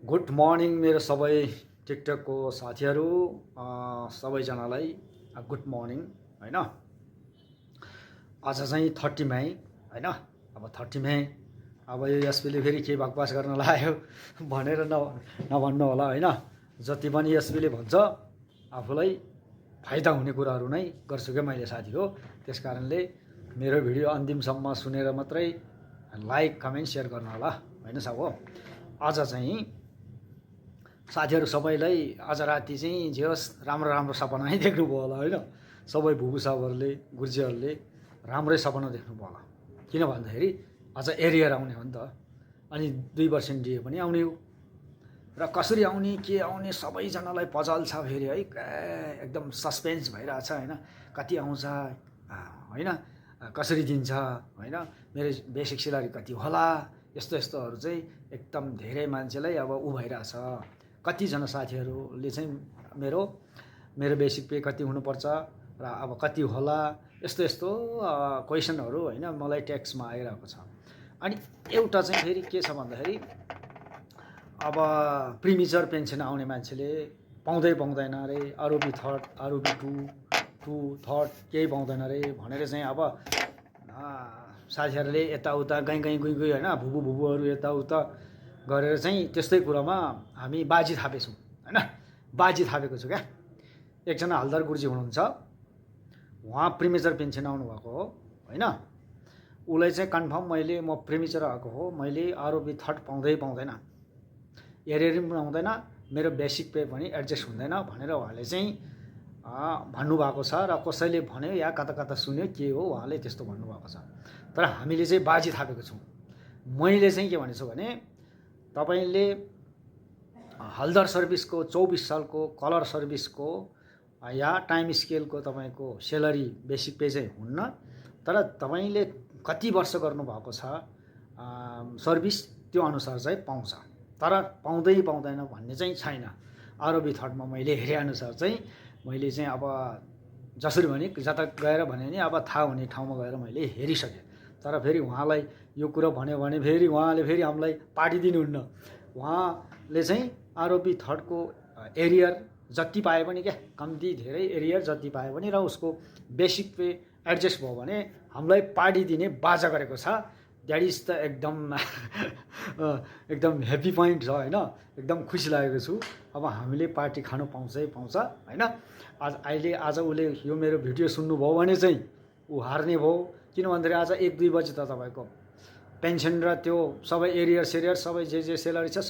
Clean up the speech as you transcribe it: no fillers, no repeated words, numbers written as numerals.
Good morning मेरो सबै टिकटकको साथीहरू सबैजनालाई गुड मर्निङ होइन। आज चाहिँ 30 मई होइन। अब 30 मई अब यो एसपीले फेरि के बकवास गर्न लाग्यो भनेर नभन्नु होला होइन। जति पनि एसपीले भन्छ आफूलाई फाइदा हुने कुराहरू नै गर्छु क्या मैले साथी हो। त्यस कारणले मेरो भिडियो अन्तिमसम्म सुनेर मात्रै लाइक कमेन्ट सेयर गर्नु होला होइन सब हो। आज चाहिँ साथीहरू सबैलाई आज राति चाहिँ जे होस् राम्रो राम्रो सपना नै देख्नुभयो होला होइन। सबै भुबु साहबहरूले गुर्जेहरूले राम्रै सपना देख्नुभयो होला। किन भन्दाखेरि आज एरियर आउने हो नि त, अनि 2% डिए पनि आउने हो। र कसरी आउने के आउने सबैजनालाई पजल छ फेरि है, एकदम सस्पेन्स भइरहेछ होइन। कति आउँछ होइन, कसरी दिन्छ होइन, मेरो बेसिक स्यालेरी कति होला, यस्तो यस्तोहरू चाहिँ एकदम धेरै मान्छेलाई अब ऊ भइरहेछ। कतिजना साथीहरूले चाहिँ मेरो बेसिक पे कति हुनुपर्छ र अब कति होला यस्तो यस्तो क्वेसनहरू होइन मलाई टेक्स्टमा आइरहेको छ। अनि एउटा चाहिँ फेरि के छ भन्दाखेरि अब प्रिमिचर पेन्सन आउने मान्छेले पाउँदैन अरे, ROB third ROB two third केही पाउँदैन अरे भनेर चाहिँ अब साथीहरूले यताउता गुई होइन भुबुहरू यताउता गरेर चाहिँ त्यस्तै कुरामा हामी बाजी थापेछौँ होइन। बाजी थापेको छु क्या। एकजना हलदार गुरुजी हुनुहुन्छ, उहाँ प्रिमिचर पेन्सन आउनुभएको हो होइन। उसलाई चाहिँ कन्फर्म म प्रिमिचर आएको हो, मैले आरओबी थर्ड पाउँदैन, एरियर पनि आउँदैन, मेरो बेसिक पे पनि एडजस्ट हुँदैन भनेर उहाँले चाहिँ भन्नुभएको छ। र कसैले भन्यो या कता कता सुन्यो के हो उहाँले त्यस्तो भन्नुभएको छ। तर हामीले चाहिँ बाजी थापेको छौँ। मैले चाहिँ के भनेछु भने तपाईले हलदार सर्भिसको 24 सालको कलर सर्भिसको या टाइम स्केलको तपाईँको स्यालेरी बेसिक पे चाहिँ हुन्न, तर तपाईँले कति वर्ष गर्नुभएको छ सर्भिस त्यो अनुसार चाहिँ पाउँछ। तर पाउँदैन भन्ने चाहिँ छैन। आरओबी थर्डमा मैले हेरेअनुसार चाहिँ मैले चाहिँ अब जसरी भने जता गएर भने नि अब थाहा हुने ठाउँमा गएर मैले हेरिसकेँ। तर फेरि उहाँलाई यो कुरो भन्यो भने फेरि उहाँले फेरि हामीलाई पार्टी दिनुहुन्न। उहाँले चाहिँ आरओबी थर्डको एरियर जति पाए पनि क्या, कम्ती धेरै एरियर जति पाए पनि र उसको बेसिक पे एडजस्ट भयो भने हामीलाई पार्टी दिने बाजा गरेको छ। द्याट इज द एकदम ह्याप्पी पोइन्ट छ होइन। एकदम खुसी लागेको छु। अब हामीले पार्टी खानु पाउँछ होइन। आज उसले यो मेरो भिडियो सुन्नुभयो भने चाहिँ ऊ हार्ने भयो। किन भन्दाखेरि आज 1-2 बजी त तपाईँको पेन्सन र त्यो सबै एरियर सेरियर सबै जे स्यालेरी छ